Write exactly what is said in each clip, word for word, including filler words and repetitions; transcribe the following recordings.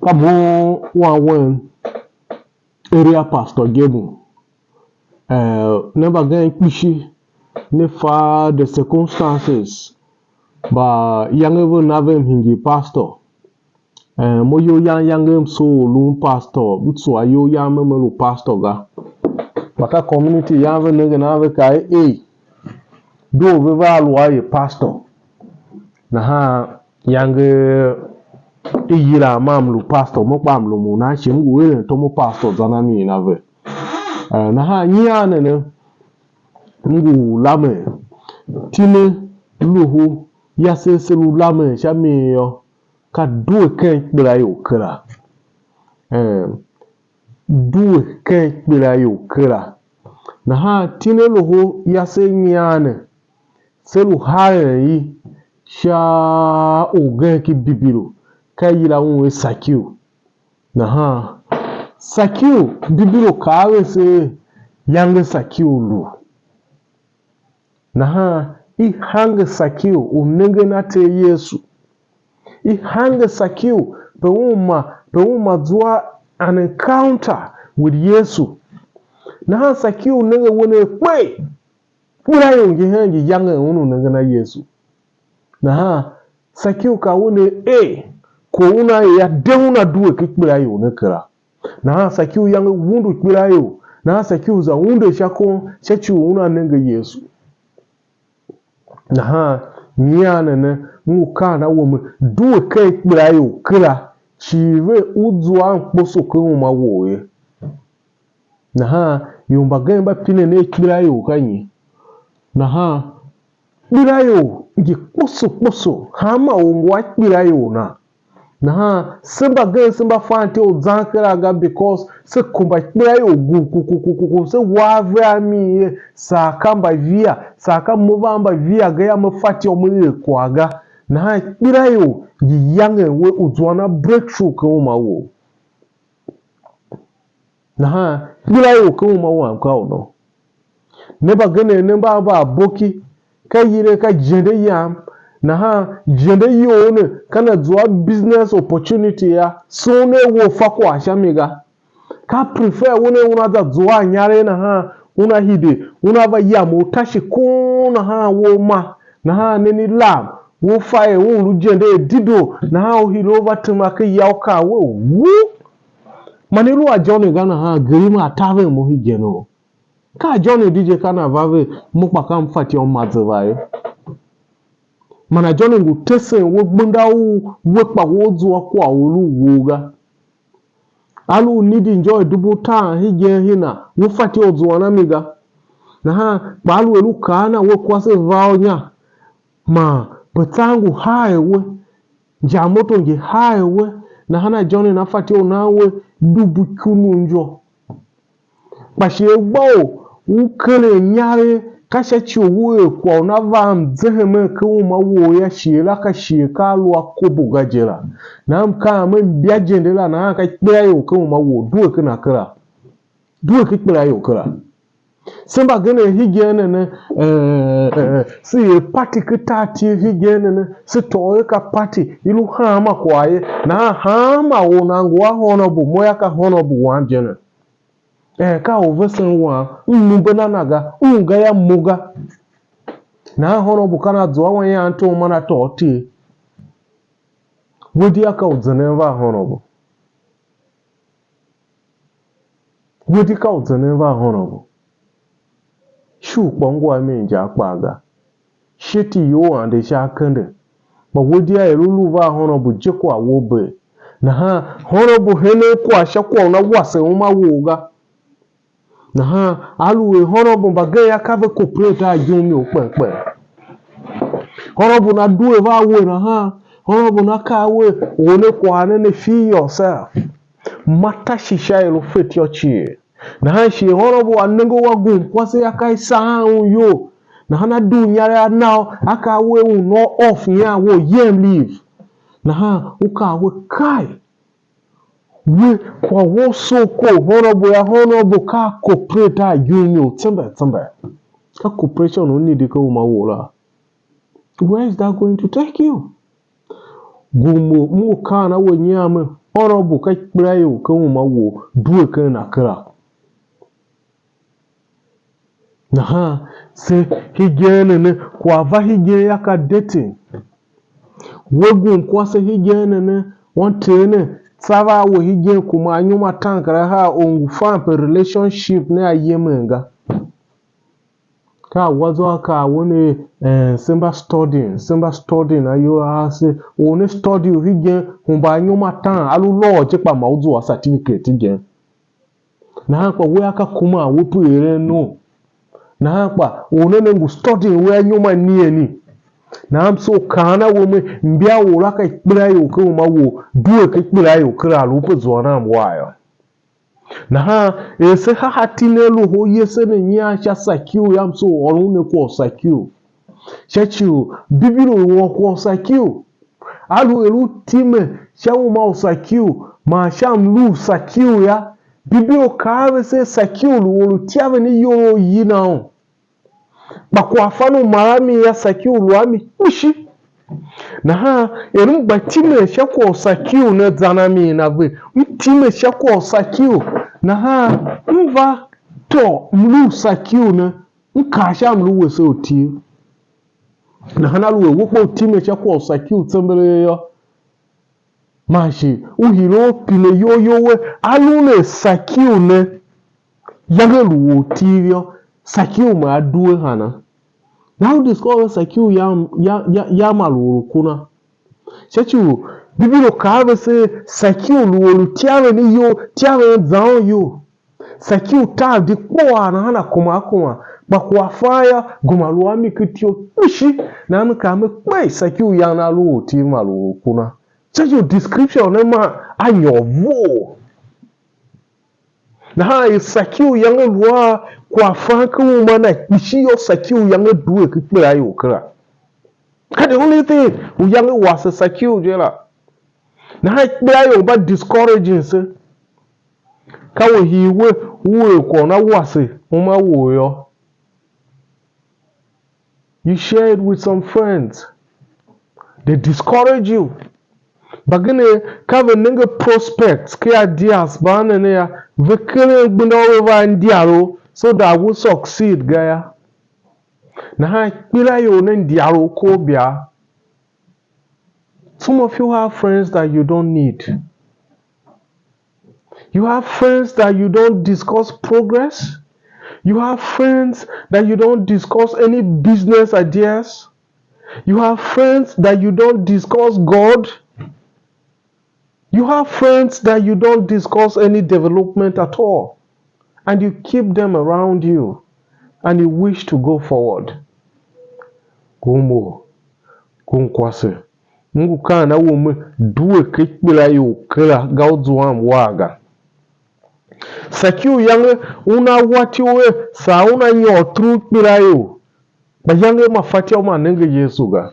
Ka mo wan wen area pastor je mo. Eh, ne mbagen kpishi ne fa the circumstances, mba iyange ve na ve mhingir pastor. Eh, mo iyol yam iyange m soo u lun pastor, m tsua iyol yam me, me lu pastor ga. Kpa ka community yam ve nengen a ve kaa er, ei, doo ve vea lu a er pastor. Nahan iyange i yilan ma m lu pastor, mo kpa m lumun nan shi m ngu eren tom u pastor zan a mi na ve. Eh, nahan nyian ne ne, m ngu lamen, tine luhu yase se lu lamen sha mi yô, ka due ken ikpelaior kera. Em, due ken ikpelaior kera. Nahan tine luhu yase nyian ne, se lu haren i sha ugen ki Bibilo, ka i yila un er Sakiu. Nahan Sakiu, Bibilo kaa a vese er, yange Sakiu lu. Nahan i hange Sakiu u nengen a Ter Yesu. I hange Sakiu pe un ma, pe un ma zua an encounter with Yesu. Nahan Sakiu nenge wen er kpee, ikpelaior ngi hen ngi yangen un u nengen a Yesu. Nahan Sakiu kaa un er, ee, kwagh una er a de una due ken ikpelaior ne kera. Nahan Sakiu yange undu ikpelaior. Nahan Sakiu za unde sha kon sha ci u una nenge Yesu. Nahan nyian ne ne, m ngu kaan a we me, due ken ikpelaior kera, cii ve u zua mkposo ken uma wou ye. Nahan ior mbagenev mba pinen er ikpelaior ka nyi? Nahan ikpelaior ngi kposo kposo, hanma or ngu a ikpelaior na. Nahan se mbagenev se mba fatyô u zan kera ga, because se kumba ikpelaior gu ku ku ku ku ku, se wa ave a mi ye, saa ka mbavia, saa ka mo van mbavia ga yô, me fatyô me er kwagh ga. Nahan ikpelaior ngi yangen we u zuan a breakthrough ken uma wou. Nahan ikpelaior ken uma wam ka u no. Ne mbagenev ne mba mba aboki, ka yile ka ijende yam, nahan ijende you ne ka na zua business opportunity a, soo ne a we u fa kwagh sha mi ga. Ka prefer we ne una za zua a inyaregh nahan una hide, una va yam u tashi kun nahan we u ma, nahan ne ni lam, we u fa er un lu ijende er dedoo, nahan u hide u va tema ken ya u kaa we wu. Man i lu a Johnny ga nahan, geri ma a taver mo hegen u. Ka a Johnny di je ka na va ve, mo kpa ka m fatyô m ma ze va ye. Man a Johnny ngu tesen we gbenda u we kpa we u zua kwagh u lu wou ga. A lu u nidi injô i dubu utaan hegen hina, we fatyô u zuan a mi ga. Nahan kpa aluer u kaa na we kwase va u inya, man pe tsan ngu haa er we, injar moto ngi haa er we, nahan a Johnny na fatyô u nan we dubu ikundu injô. Kpa shi a gba u u keren inyaregh, ka sha ci u u er kwagh u na va mzehemen ken uma wou yô, shighe la ka shighe ka a lu a kobo ga je la. Nahan m kaa mer, mbia ijende la nahan ka ikpelaior ken uma wou, due ken a kera. Due ken ikpelaior kera. Se mbagenev hegen ne ne, eh, eh, eh, se er party ken tar Tiv hegen ne ne, se tôô er ka party, i lu hanma kwagh ye, nahan hanma or nan ngu a honorable, mo yô ka honorable wam je ne. Eh, ka u vesen wam, m numbe na na ga, un ga yô mo ga. Nahan honorable ka na zua wan ian tom man a tôô Tiv. We di a ka u zenden va honorable. We di ka u zenden va honorable. Shu kpa u ngu a mi injar kpaa ga. Sheti you ande sha akende. Kpa we di a er u lu va honorable je kwagh wou bee. Nahan honorable henen kwagh sha kwagh u na wase uma wou ga. Nahan aluer honorable mbagenev yô, ka ve cooperate a igumyou kpen kpen. Honorable na due va a we nahan, honorable na kaa a we, or ne kwagh ne ne, feel yourself. Ma tashi sha er u fetyô cii. Nahan shi honorable a nenge u a gum kwase yô, ka i saan un iyol. Nahan a dugh inyaregh a na u, a kaa a we un no off nyian wou, yem leave. Nahan u kaa a we, kai, we kwagh wou soo ko honorable yô, honorable ka a cooperate a igumyou tsember tsember. Ka cooperation u nidi ken uma wou la. Where is that going to take you? Gum u m ngu kaan a we nyian me, honorable ka ikpelaior ken uma wou, due ken a kera. Nahan se hegen ne ne, kwagh va hegen yô, ka dating. We gum kwase hegen ne ne, wanter ne, tsa va a we hegen kuma anyom ataankarahar u ngu fan pe relationship ne a yemen ga. Ka a wa zwa a kaa we ne, eh, se mba studying, se mba studying ayol a ase. Or ne study u hegen hemba anyom ataan, a lu lôô je, kpa ma u zua certificate igen. Nahan kpa wea ka kuma we pe eren nou. Nahan kpa or ne ne ngu studying we anyom a nieni. Nahan m soo kaan a we me, mbia or la ka ikpelaior ken uma wou, due ken ikpelaior kera, a lu pe zuan a mwar yô. Nahan er se ha ati ne, a lu hoo yese ne nyian sha Sakiu yam, so u ôron ne kwagh u Sakiu. Sha ci u Bibilo i ôr kwagh u Sakiu. A lu er u time sha uma u Sakiu man sha mlu u Sakiu yô, Bibilo kaa a ve se, Sakiu lu or u ityaven iyol i yina un. Kpa kwaghfan u mar a mi yô, Sakiu lu a mi kpishi. Nahan er m gba timen sha kwagh u Sakiu ne zan a mi na ve, m time sha kwagh u Sakiu, nahan m va tôô mlu u Sakiu ne, m kaa sha mlu wese u Tiv. Nahan aluer we kpa u time sha kwagh u Sakiu tsembelee yô, man shi u hire u pine iyol you we, a lu ne Sakiu ne, yange lu u Tiv yô, Sakiu ma a due hana? Now discover Sakiu yam, ya, ya, yam a lu or u ku na. Sha ci u Bibilo kaa a ve se, Sakiu lu or u ityaven iyol, ityaven zan iyol. Sakiu tav di kpuaa nahan a kuma a kuma, kpa kwaghfan yô, gema lu a mi ken ityough kpishi. Nahan m kaa me kpe, Sakiu yange a lu ortiv ma lu or u ku na. Sha ci u description ne man a nyôr vough. Nahan er Sakiu yange lu a kwaghfan ken uma na kpishi yô, Sakiu yange due ken ikpelaior kera. Ka the only thing u yange wase Sakiu je la. Nahan ikpelaior mba discouraging se. Ka we hii we, u er kwagh u na wase uma wou yô, you share it with some friends. They discourage you. Mbagenev, ka ve nenge prospects ken ideas mba a ne ne yô, ve keren gbenda u ve va a ndiaru so that we succeed ga yô. Nahan ikpelaior ne ndiaru kobia. Some of you have friends that you don't need. You have friends that you don't discuss progress. You have friends that you don't discuss any business ideas. You have friends that you don't discuss God. You have friends that you don't discuss any development at all. And you keep them around you and you wish to go forward. Kum u, kum kwase. M ngu kaan a we me, due ken ikpelaior kera ga, u zuam waa ga. Sakiu yange una wa ityough er saa una nyôr through ikpelaior, kpa yange ma fatyô u ma nenge Yesu ga.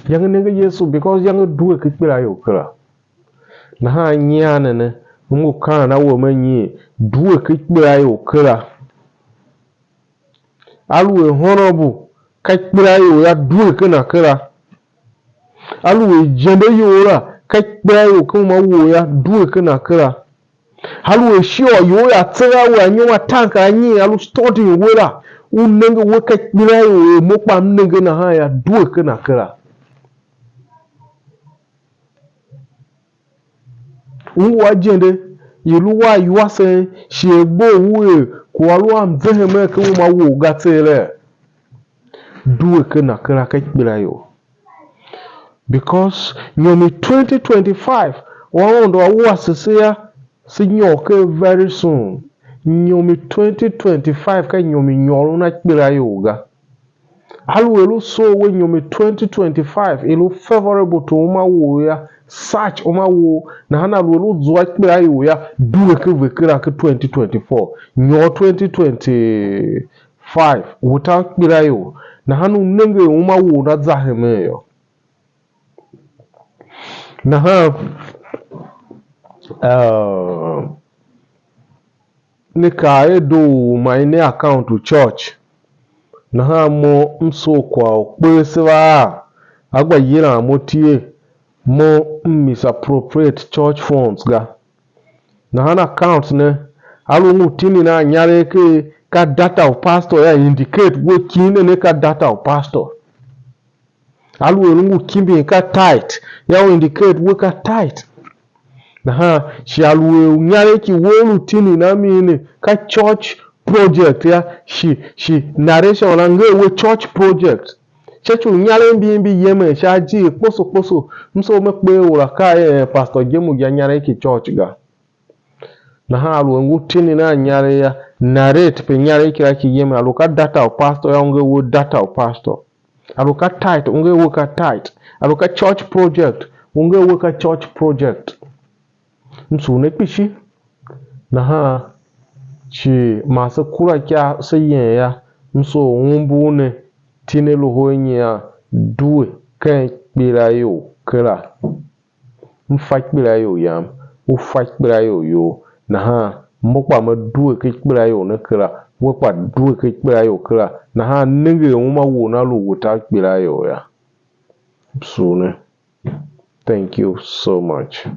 Yange nenge Yesu, because yange due ken ikpelaior kera. Nahan nyian ne ne, m ngu kaan a we me nyi, due ken ikpelaior kera. Aluer honorable ka ikpelaior yô, due ken a kera. Aluer ijende you la ka ikpelaior ken uma wou yô, due ken a kera. Aluer ishiôr you la tser a we anyom ataankaranyii a lu studying we la, u nenge we ka ikpelaior er mo kpa m nenge nahan yô, due ken a kera. Ungwa ijende i lu a iwasen, shi er gbe u er kwagh lu a mzehemen ken uma wou ga tseegh. Due ken a kera ka ikpelaior. Because inyom i twenty twenty-five, u Aôndo a wase se yô, se nyôr ker very soon. Inyom i twenty twenty-five ka inyom i nyôron a ikpelaior ga. Aluer u soo we inyom i twenty twenty-five i lu favorable to uma wou yô, search uma wou, nahan aluer u zua ikpelaior yô, due ken ve kera ken twenty twenty-four, nyôr twenty twenty-five without ikpelaior, nahan u nenge er uma wou una za hemen yô. Nahan, uh, ne kaa er, doo u ma i ne account u church. Nahan mo m soo kwagh u kper se va a, a gba yilan mo tie, mo m misappropriate church funds ga. Nahan account ne, a lu ngu tinin a inyaregh ker ka data u pastor ya indicate we kin ne ne ka data u pastor. A lu er u ngu kimbin ka tithe, ya u indicate we ka tithe. Nahan shi a lu er u inyaregh ki we u lu tinin a mi ne ka church project ya, shi shi narration la nger we church project. Sha ci u inyaregh mbi mbi yemen sha ajiir kposo kposo, m soo me kper or akaa er, eh, pastor Jemu ya inyaregh ki church ga. Nahan a lu a ngu tinin a inyaregh ya, narrate pe inyaregh kira ki yemen, a lu ka data u pastor ya, u nger we data u pastor. A lu ka tithe, u nger we ka tithe. A lu ka church project, u nger we ka church project. M sugh ne kpishi. Nahan shi ma se kura ikyav se yem ya, m sugh umbur ne, ti ne loho i nyian, due ken ikpelaior kera. M fa ikpelaior yam, u fa ikpelaior you, nahan mo kpa me due ken ikpelaior ne kera, we kpa due ken ikpelaior kera, nahan nenge uma wou na lu we tav ikpelaior ya. M sugh ne. Thank you so much.